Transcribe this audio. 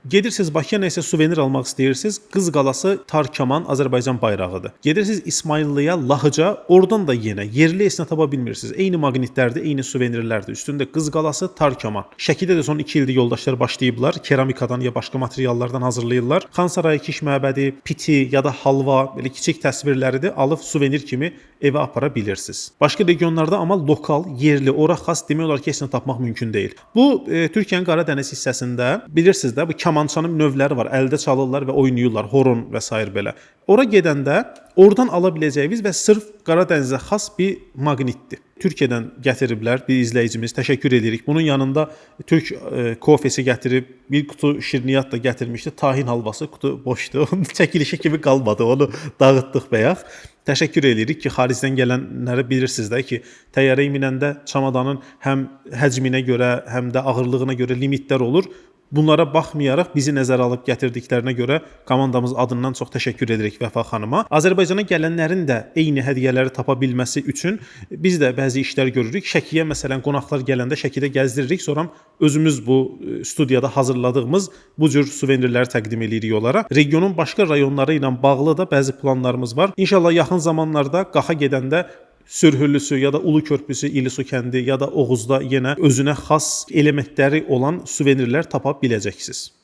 Gedirsiniz Bakıya, nəsə suvenir almaq istəyirsiniz, Qız Qalası, tar kaman, Azərbaycan bayrağıdır. Gedirsiniz İsmayıllıya, Lahıca, oradan da yenə yerli heç nə tapa bilmirsiniz. Eyni maqnitlərdir, eyni suvenirlərdir. Üstündə Qız Qalası, tar kaman. Şəkidə də son 2 ildir yoldaşlar başlayıblar, keramikadan ya başqa materiallardan hazırlayırlar. Xan Sarayı, Kiş məbədi, piti ya da halva, belə kiçik təsvirləridir, alıb suvenir kimi evə apara bilirsiniz. Başqa regionlarda amma lokal, yerli, ora xas demək olar ki, heç nə tapmaq mümkün deyil. Bu Türkiyənin Qaradəniz hissəsində, bilirsiniz də, bu kamançanın növləri var. Əldə çalırlar və oynayırlar, horon və sair belə. Ora gedəndə oradan ala biləcəyiniz və sırf Qaradənizə xas bir maqnitdir. Türkiyədən gətiriblər bir izləyicimiz. Təşəkkür edirik. Bunun yanında türk kofesi gətirib, bir qutu şirniyyat da gətirmişdi. Tahin halvası, qutu boşdu. Çəkilişə kimi qalmadı. Onu dağıtdıq bayaq. Təşəkkür edirik ki, xaricdən gələnləri bilirsiniz də ki, təyyarəyə minəndə çamadanın həm həcminə görə, həm də ağırlığına görə limitlər olur. Bunlara baxmayaraq bizi nəzərə alıb gətirdiklərinə görə komandamız adından çox təşəkkür edirik Vəfa xanıma. Azərbaycana gələnlərin də eyni hədiyyələri tapa bilməsi üçün biz də bəzi işlər görürük. Şəkiyə məsələn qonaqlar gələndə Şəkidə gəzdiririk, sonra özümüz bu studiyada hazırladığımız bu cür suvenirləri təqdim eləyirik onlara. Regionun başqa rayonları ilə bağlı da bəzi planlarımız var. İnşallah yaxın zamanlarda Qaxa gedəndə Sürhüllüsü ya da Ulu Körpüsü, İlisu kəndi ya da Oğuzda yenə özünə xas elementləri olan suvenirlər tapa biləcəksiniz.